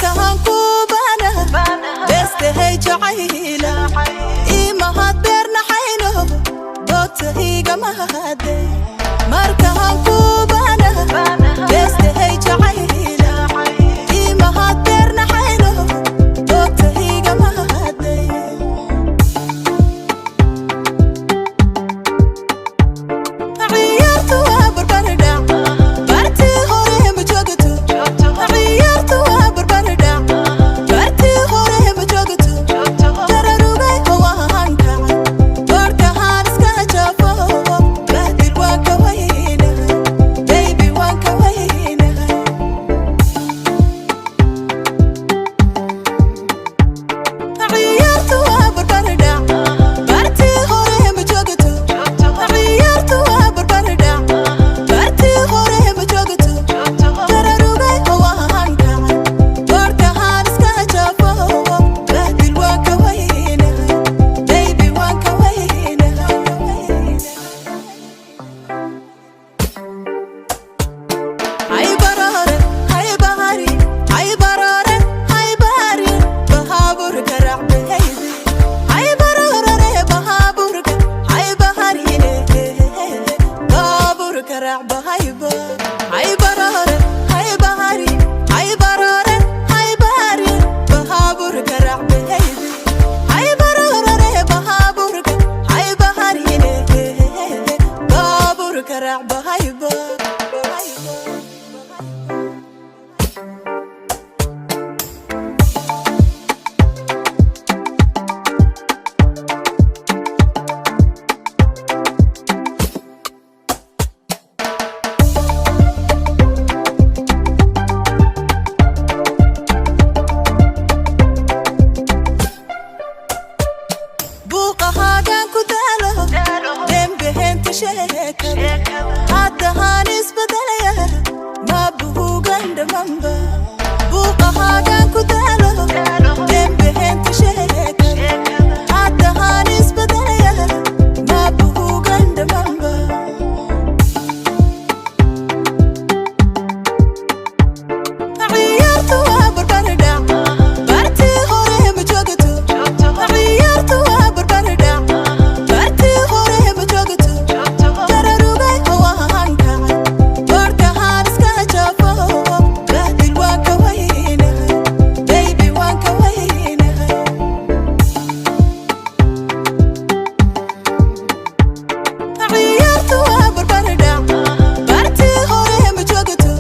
Markaan ku baanaha beestahay jacayla imahad beernaxayno boogta igamahade. Markaan ku baanaha beestahay jacayla imahad beernaxayno boogta igamahade. Ciyaartu waa barbardhac, bartii hore ma joogto. Ciyaartu waa barbardhac, bartii hore ma joogto. Dararugay waan kacay, boorkahaan iska jafo, bahdil waan ka weynahay, baby waan ka weynahay. Ciyaartu waa barbardhac, bartii hore ma joogto. Ciyaartu waa barbardhac, bartii hore ma joogto. Dararugay waan kacay, boorkahaan iska jafo, bahdil waan ka weynahay, baby waan ka weynahay. Hay barare, hay bahari, hay barare, hay bahari, bahaburka raac baby. Hay barare, bahaburka, hay bahari, bahaburka raac bahayba. Hay barare, hay bahari, hay barare, hay bahari, bahaburka raac baby. Hay barare, bahaburka, hay bahari, bahaburka raac bahayba. Buuqahaagaan ku daalo dembeheenta sheekada haddahaan isbedelaya ma buhugan dhamanba. Buuqahaagaan ku daalo dembeheenta sheekada haddahaan isbedelaya ma buhugan dhamanba. Ciyaartu waa barbardhac, bartii hore ma joogto. Ciyaartu waa barbardhac, bartii hore ma joogto. Dararugay waan kacay, boorkahaan iska jafo, bahdil waan ka weynahay, baby waan ka weynahay. Ciyaartu waa barbardhac, bartii hore ma joogto.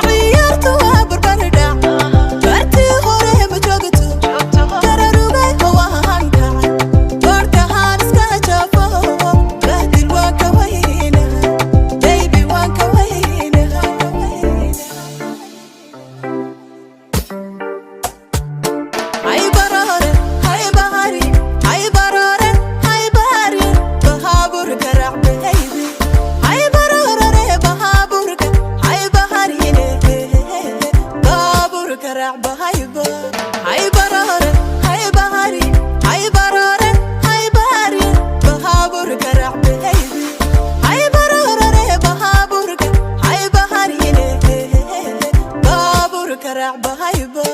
Ciyaartu waa barbardhac, bartii hore ma joogto. Dararugay waan kacay, boorkahaan iska jafo, bahdil waan ka weynahay, baby waan ka weynahay. Hay barare, hay bahari, hay barare, hay bahari, bahaburka raac baby. Hay barare, bahaburka, hay bahari, bahaburka raac bahayba. Hay barare, hay bahari, hay barare, hay bahari, bahaburka raac baby. Hay barare, bahaburka, hay bahari, bahaburka raac bahayba.